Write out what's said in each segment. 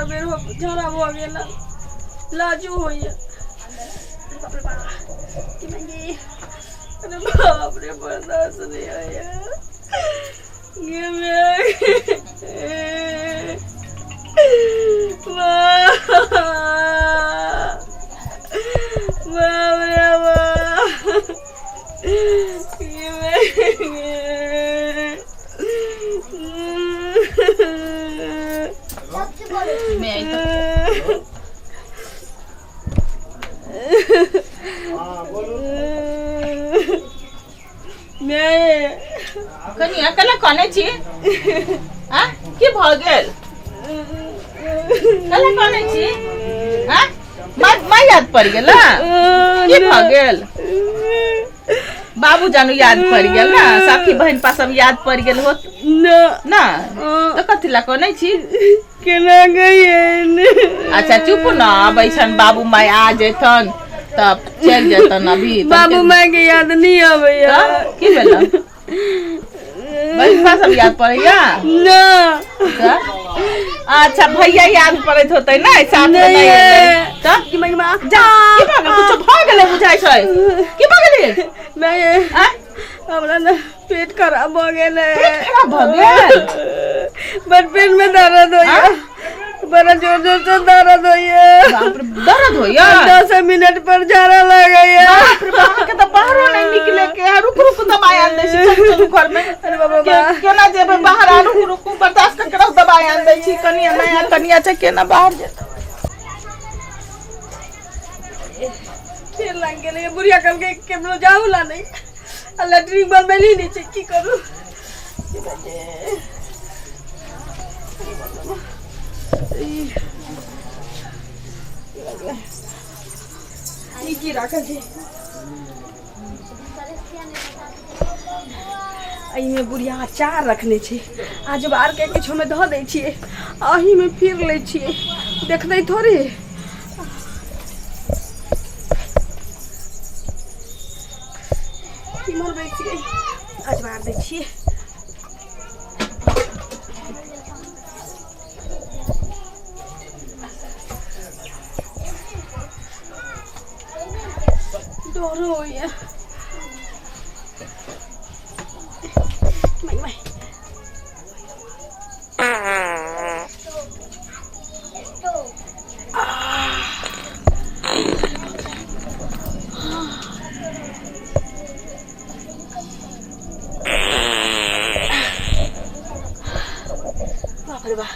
बेर हो झगड़ा भऽ गेल लाजो होइए। बाप रे बाप, की माय, अरे बाप रे, बर्दाश्त नहीं होइए। गे माय, बाप रे बाप, गे माय। कनिया कला कने छी आ की भऽ गेल? कला कने छी आ माँ याद पड़ि गेल? की भऽ गेल बाबू? जानू याद पड़ि गेल ना? सखी बहन पा सब याद पड़ि गेल होत ना? ना तऽ कथी ला कनै छी? केना गई? अच्छा चुप न, अब ऐसन बाबू माय आ जेतन तब चलि जेतन। अभी बाबू माय के याद नहीं आबैया। तऽ की भेल? बहन सब याद पड़ैया ना? तऽ अच्छा भैया याद पड़ैत होतै ने? साथ में नहीं। नहि एलै तऽ की माय माँ जा, की भऽ गेल? कुछो भऽ गेलै बुझाइ छै। की भऽ गेलै? मैं आँय? हमरा ना पेट खराब भऽ गेल है। पेट खराब भऽ गेल? बड़ पेट में दर्द होइया, बड़ा जोर जोर से दर्द होइया। बाप रे, दर्द होइया? 10 मिनट पर झाड़ा लगैया। बाप रे बाप, के तऽ बाहरो नहि निकले के है। रुक रुक, दवाई आन दै छी। चलू चलू घर में। अरे बाबा। केना जेबै बाहर? आ रुक रुक, बर्दाश्त करके रहो, दवाई आन दै छी। कनिया नया कनिया छै, केना बाहर जेतै? फेर लागि गेलै। बुढ़िया कहलकै केम्हरो जाउ ला नहीं, आ लैट्रिन बनबेली नहि छै। की करू? की बजे? ई ई की राखल छै एहिमे? बुढ़िया अचार रखने छै। अजबार के किछु मे धऽ दै छियै, एहिमे फिर लै छियै, देखतै थोड़े। इम्हर बैसियै, अजबार दै छियै। डरो होइए। माइ माइ। बाप रे बाप,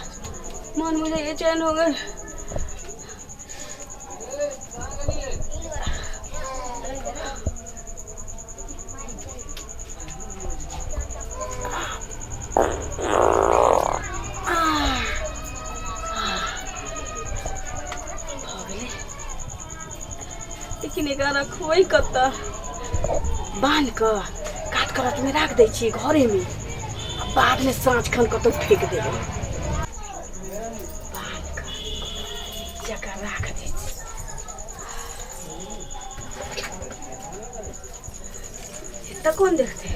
मन मुझे ये चैन हो गए। लेकिन एकरा रखबै कतऽ? बान्हि कऽ काट करटमे राख दै छियै घरेमे, आ बादमे साँझ खन कतौ फेंक देबै। बान्हि कऽ जकरा राख दै छियै। एतऽ कोन देखतै?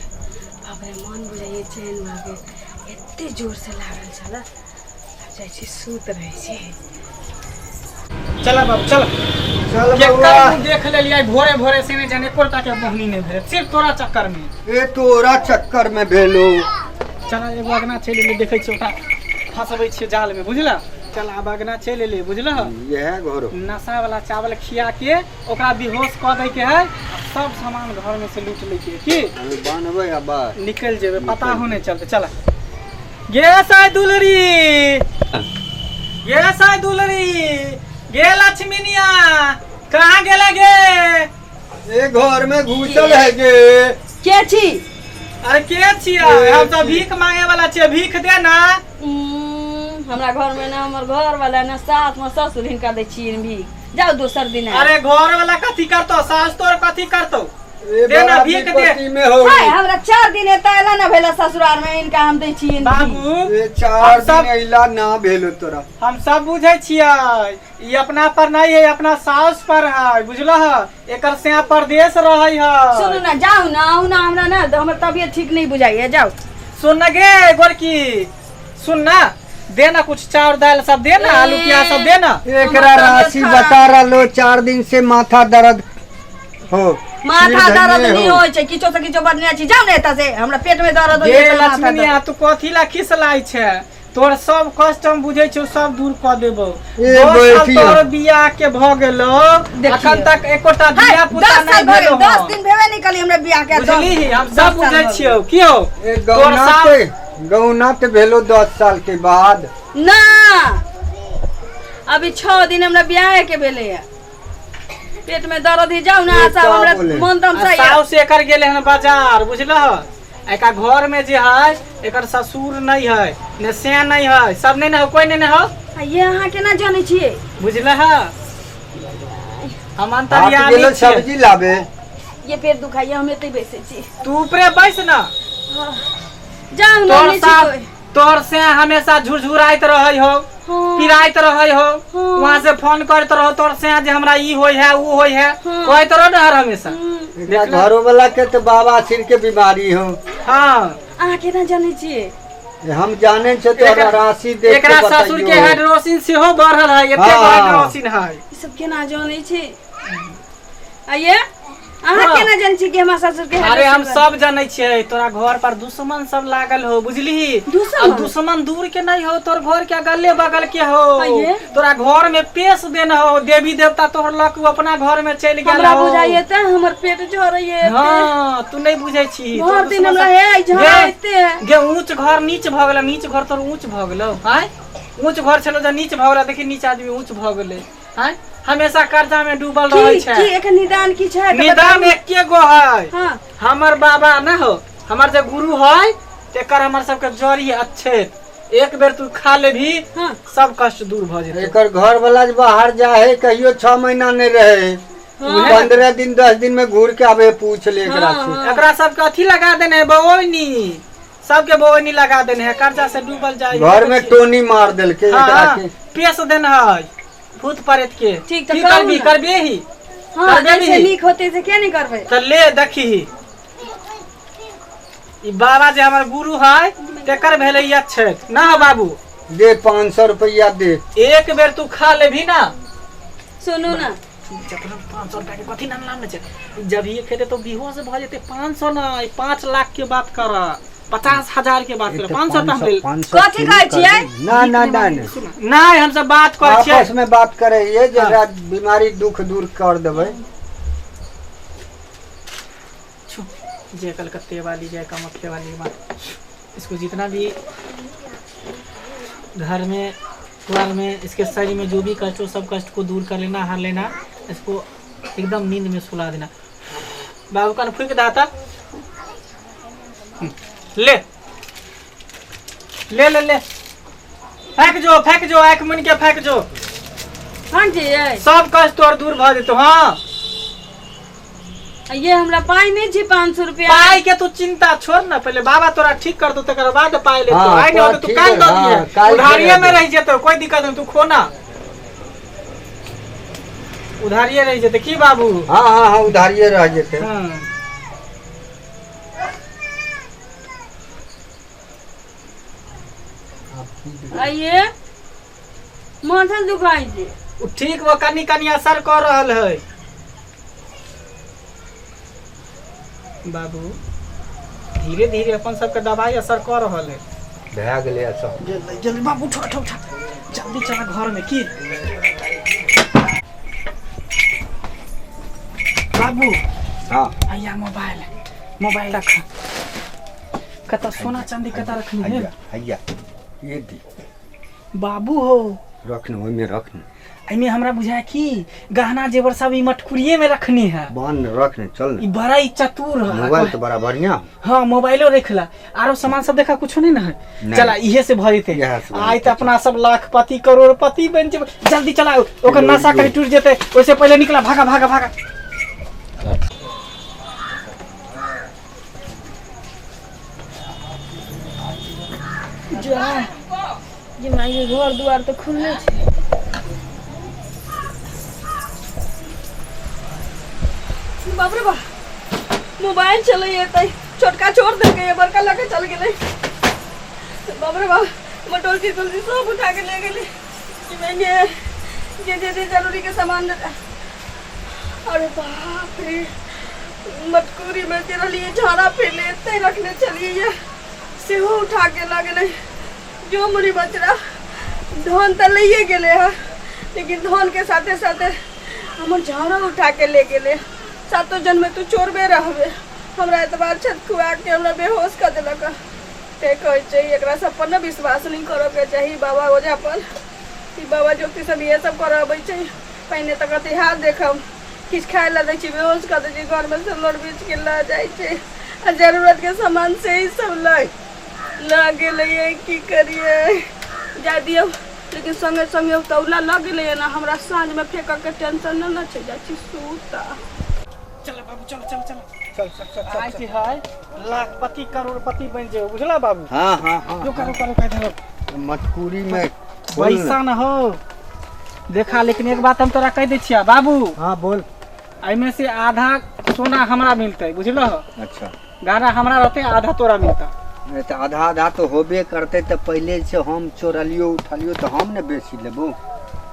बाप रे, मन बुझाइए चैन भऽ गेल। एते जोरसँ लागल छलै। आब जाइ छी, सुत रहै छी। चल बाबू, चल। चल। केकर बउआ। मुँह देख लेलियै भोरे भोरे से नहि जाने, एकोटा के बोहनी नहि भेल, सिर्फ तोरा चक्कर में। ए, तोरा चक्कर में भेलो। चल, एगो अगना चलि एलियै, देखै छियै ओकरा फंसबै छियै जाल में, बुझल? चल, आब अगना चलि एलियै, बुझल? इएह घर हो। नशा वाला चावल खिया के ओकरा बेहोश कऽ दै के है, सब सामान घर में से लूट लै के है, की हमे बान्हबै आ बस निकलि जेबै, पता हो नहि चलतै। चल गे साई दुलरी, गे साई दुलरी, गे लक्ष्मीनिया, कहाँ गेला गे? ए, घर में घुसल है गे। के छी? अरे के छियै? हम तऽ भीख मांगे वाला छियै, भीख दे ना। हमरा घर में ना हमर घर वाला ना सास ना ससुर, हिनका दै छियनि भीख? जाउ, दोसर दिन आयब। अरे घर वाला कथी करतो, सास तोर कथी करतो? ए, दे ना, बड़ा भीख दे। विपत्ति में हो। हाय, हमरा 4 दिन एतऽ एला ना भेला ससुराल में, इनका हम दै छियनि भीख? बाबू। ए, 4 हम सब दिन अइला ना भेलो तोरा। हम सब बुझै छियै, ई अपना पर नहीं है, अपना सास पर है, बुझलह? एकर से परदेश रहै है। सुनू ना, जाउ ना, आउ ना, हमरा ना हमर तबियत ठीक नहीं बुझाइए, जाउ। सुन ना गे गोरकी, सुन ना। दे ना कुछ चाउर दाल सब दे ना, आलू प्याज सब दे ना। एकरा राशि बता रहलो, 4 दिन से माथा दर्द हो। माथा सिर दर्द धइने नहीं हो। होइ छै, किछो से किछो बढ़ने छी, जाउ ने एतऽ से, हमरा पेट में दर्द होइ गे छै, माथा लक्ष्मीनिया, दर्द। तू कथी ला खिसलाई छै? तोर सब कष्ट हम बुझै छियौ, सब दूर कऽ देबौ। ए, 10 साल बैठिया। तोहर बियाह के भऽ गेलौ, देखियौ। अखन तक एकोटा हाय, धिया पुता 10 नहि साल भऽ गेल, भेलौ 10 हँ। दिन भेबे नहि कली हमरा बियाह के, बुझलिही, हम 10 सब साल बुझै भऽ गेल। छियौ। की हौ ए, तोर गौना सास ते गौना ते भेलो 10 साल के बाद। ना, अभी 6 दिन हमरा बियाह के भेलै है, पेट में दर्द ही, जाउ ना। ए, सब का हमरा बोले? मन दम आ से साउस एकर गेले हन बाजार, बुझलह? एका घर में जे है एकर ससुर नहीं है ने से नहीं है, सब नहीं ने हो, कोई नहीं ने हो। आ ये अहाँ केना जानै छियै? बुझलह, हम हाट अंतर्यामी गेलो छियै। सब्जी लाबे। ये पेट दुखाइए, हम एतै बैसै छी। तू ऊपरे बैस ना। जाउ ना, तोर नहि छी सास कोइ। तोर से हमेशा झुरझुराइत रहै हो, हाँ। पिराइत रहै हो। हाँ। वहाँ से फोन करैत रहो तोर से जे हमरा ई होय है ऊ होय है, हाँ। कहैत रहो ने हर हमेशा। एकरा घरो वाला के तो बाबा सिर के बीमारी हो। हाँ। अहाँ केना जानै छियै? हम जाने छे तोरा राशि देख के एकरा ससुर के बताइयो। हाइड्रोसिन सेहो बढ़ल है, एते हाँ। हाइड्रोसिन है। ई सब केना जानै छी? आइए, अहाँ हाँ। केना जानै छी कि हमरा ससुर के अरे हम हाइड्रोसिन सब जानै छियै, तोरा घर पर दुश्मन सब लागल हो, बुझलिही? दुश्मन? आ दुश्मन दूर के नहीं हो, तोर घर के अगले बगल के हो। आइए। तोरा घर में पेश देन हो, देवी देवता तोहर लक अपना घर में चलि गेल हमरा हो। बुझाइए तऽ हमर पेट झरैये। हाँ, तू नहीं बुझै छी। भर दिन हमरा हे झरैते। गे ऊंच घर नीच भऽ गेलै, नीच घर तोर ऊंच भऽ गेलौ। आँय, ऊंच घर छलौ जे नीच भऽ गेलै, देखी नीच आदमी ऊंच भऽ गेलै। आँय, हमेशा कर्जा में डूबल रहै की छै। की एकर निदान की छै? तऽ निदान बताउ। एके गो है। हाँ। हमर बाबा ना हो, हमर जे गुरु है, तेकर हमर सबके जड़ी अच्छे, एक बेर तू खा लेबही, हाँ। सब कष्ट दूर भऽ जेतौ। एकर घर वाला जे बाहर जाए है, कहियो 6 महीना नहीं रहे, 15 दिन 10 दिन में घूर के आवे, पूछ ले एकरा हाँ, से। हाँ। एकरा सबके अथी लगा देने है, बओनी सबके बओनी लगा देने है, कर्जा से डूबल जाए। घर में टोनी मार देलके एकरा हाँ, के। पेश देने है भूत प्रेत के। ठीक, तऽ की कहू करबी? ना। करबे ही। हाँ, करबे जैसे भी। नीक होते से क्या नहीं करबै? तऽ ले देखी, ई बाबा जे हमर गुरु है तेकर भेलै अच्छे ना हो बाबू। दे 500 रुपया दे। एक बेर तू खा लेबही ना। सुनू ना, जतना 500 रुपया के कथी नाम नाम छै, जब ये खेते तो बेहोश भऽ जेतै। 500 ना, 5 लाख के बात कर, 50,000 के बात कर, 500 रुपया हम लेल। 500 कथी कहै छियै? ना ना ना ना, नहीं, हम सब बात करै छियै। आपस में बात करे ये जरा बीमारी दुख दूर कर देबै। छू, जय कलकत्ते वाली, जय कामाख्या वाली माँ, इसको जितना भी घर में द्वार में इसके शरीर में जो भी कष्ट हो सब कष्ट को दूर कर लेना, हर लेना, इसको एकदम नींद में सुला देना। बाबू कान फूक दाता, ले ले ले ले, फेंक जो, फेंक जो, आँख मुन के फेंक जो। हाँ जी, ये सब कष्ट तोर दूर भऽ जेतौ। हाँ। ये हमरा पाइ नहि छै 500 रुपया। पाई के तू चिंता छोड़ ना, पहले बाबा तोरा ठीक कर दो तकर बाद पाई ले। हाँ, आई नहीं तोरा होते तू ठीक काल है, दऽ हाँ, दिहे, काल्हि उधारिये दे में दे। रहि जेतौ, कोई दिक्कत नहीं, तू खो ना, उधारिये रहि जेतै की बाबू? हाँ हाँ हाँ, उधारिये रह जेतै। हाँ। आइए, माथा दुखाइ छै। उ ठीक वो कनी कनी असर कर रहल है बाबू, धीरे धीरे अपन सबके दवाई असर कर रहल है। भए गेलै असर। जल्दी जल्दी बाबू, उठा उठा उठा, जल्दी चला घर में। की बाबू? हाँ। आइया, मोबाइल मोबाइल रख, कत सोना चांदी कत रखनी है? हैया हैया, ये दी। बाबू हो। रख न, ओहिमे रख न। एहिमे हमरा बुझाय कि गहना जेवर सब ई मटकुरिये में रखनी है। बांध रख न, चल ई न। बड़ा ही चतुर है। मोबाइल तो बड़ा बढ़िया। हाँ, मोबाइलो रखला, आरो सामान सब देखा, कुछो नहीं ना है। नहीं। चला, इहे से भऽ जेतै। इहे से भऽ आइ जेतै। तऽ अपना सब लाखपति करोड़पति बनि जेबै। जल्दी चला, ओकर जो, नशा जो। करी टूटि जेतै, ओहिसे पहिले निकला, भागा भागा भागा। जा ये माई, घर दुआर तऽ खुलले छै। बाप रे बाप, मोबाइल चलैए तऽ छोटका छोड़ देलकै, बड़का लऽ के चल गेलै। बाप रे बाप, मटोलसी तुलसी सब उठा के ले गेलै। कि मैं ये जे जे जरूरी के सामान। अरे बाप रे, मटकूरी में जे रहलियै झाड़ा फेरले एते रखने छलियै, सेहो उठा के लऽ गेलै। जो मुनि बचरा धन तऽ लैए गेलै हँ, लेकिन धन के साथे साथे हमर झाड़ो उठा के ले गेलै। सातो जन्म तू चोरबे रहबे, हमरा एतबा छत खुआ के हमरा बेहोश कऽ देलक। ते कहै छै एकरा सब पर ने विश्वास नहि करऽ के चाही, बाबा ओझा पर। ई बाबा ज्योति सब इएह सब करऽ अबै छै। पहिने तऽ कहतै हाथ देखब, किछु खाय लए दै छै, बेहोश कऽ दै छै, घरमे से लोड बीच के लऽ जाइ छै आ जरूरत के सामान से ही सब लऽ लऽ गेलैए। की करियै, जाय दियौ, लेकिन संगे संगे तौला लऽ गेलैए ने, हमरा साँझमे फेकऽके टेंशन नहि ने छै। जाइ छी सुतऽ। चल बाबू, चल चल चल। चल चल चल चल। आइ जे है लाखपति करोड़पति बनि जेबै, बुझला बाबू? हाँ हाँ हाँ। रुका रुका रुका, इधर आउ। मटकूरी में खोल पैसा न हो देखा, लेकिन एक बात हम तोरा कहि दै छिया बाबू। हाँ बोल। एहिमे से आधा सोना हमरा मिलतै, बुझलह? अच्छा। गाना हमरा रहतै, आधा तोरा मिलता। नहीं तो आधा आधा तो होबे करते, तो पहले से हम चोरलियो उठलियो तो हम ने बेसी लेबो।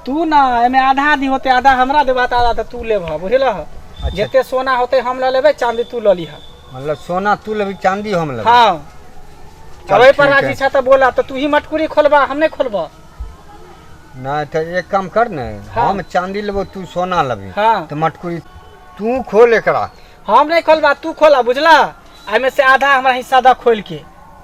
तू ना एहिमे आधा आधी होतै, आधा हमरा देबा तऽ आधा तऽ तू लेबह, बुझलह? अच्छा। जते सोना होतै हम लऽ लेबै, चांदी तू लऽ लिह। मतलब सोना तू लेबी, चांदी हम लेबै? हाँ। चल, अब एहि पर ठीक राजी है। छह तऽ बोला, तऽ तू ही मटकुरी खोलबा, हम नहि खोलबह। नहीं तो एक काम कर ने। हाँ। हम चांदी लेबो, तू सोना लेबी। हाँ। तो मटकुरी तू खोल एकरा। हम नहीं खोलबा, तू खोला, बुझला? एहिमे से आधा हमरा हिस्सा दऽ खोल के।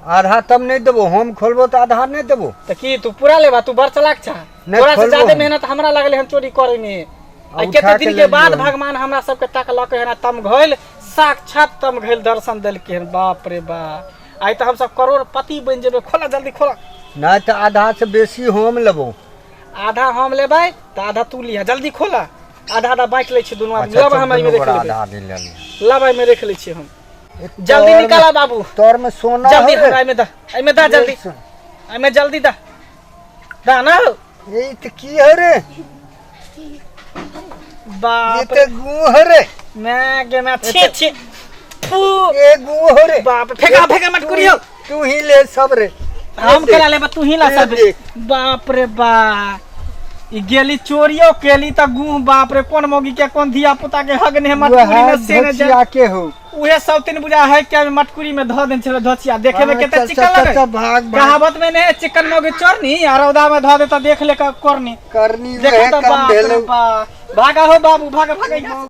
आधा तब नहीं देबो, हम खोलबो तो आधा नहीं देबो। तऽ की तू पूरा लेबा? तू बड़ चलाक छह। नहि, तोरा से खोलबो ज्यादा हम। मेहनत हमरा लगले हन चोरी करे में। आ आ उठा कते के दिन ले के बाद लियो। भगवान हमरा सबके तकलक हन, तमघैल साक्षात तमघैल दर्शन देलकै हन। बाप रे बाप, आइ तऽ हमसब करोड़पति बनि जेबै। खोला जल्दी, खोला। नहीं तो आधा से बेसी हम लेबो। आधा हम लेबै तऽ आधा तू लिह, जल्दी खोला। आधा आधा बाँटि लै छी दुनू आदमी। अच्छा लब चल, हम एहिमे दुनू राखि गोरा लेबै। आधा आधी ले लिअ। लब एहिमे राखि लै छी हम। ए, जल्दी तोर निकाला बाबू। तोर में सोना जल्दी हो रे। हमरा एहिमे दह, एहिमे दह जल्दी। सुन। एहिमे जल्दी दह, दह ना हो। ये तो की है रे? ये बाप तो गु है रे। मैं गे मैं, छी छी, फू। ये गु हो रे। बाप, फेंका फेंका मटकुरी हो। तू ही ले सब रे। हम देख। केला लेबा, तू ही ला ये सब। देख। बाप रे बा, ई गेली चोरियो केली त गुह, बाप रे, कोन मौगी के कोन धिया पुता के हग ने मटकुरी में से ने धोचिया के हो। उहे सब तीन बुझा है के मटकुरी में धऽ देन छले धोचिया, देखे में हाँ, केते चल, चिकन चल, लगे। चल, भाग भाग। कहावत में ने चिकन मौगी चोरनी आ रौदा में धऽ दे त देख ले करनी। करनी देखो वह त काम बाप रे भेलो। बा, भागा हो बाबू, भागा भागा यहाँ से।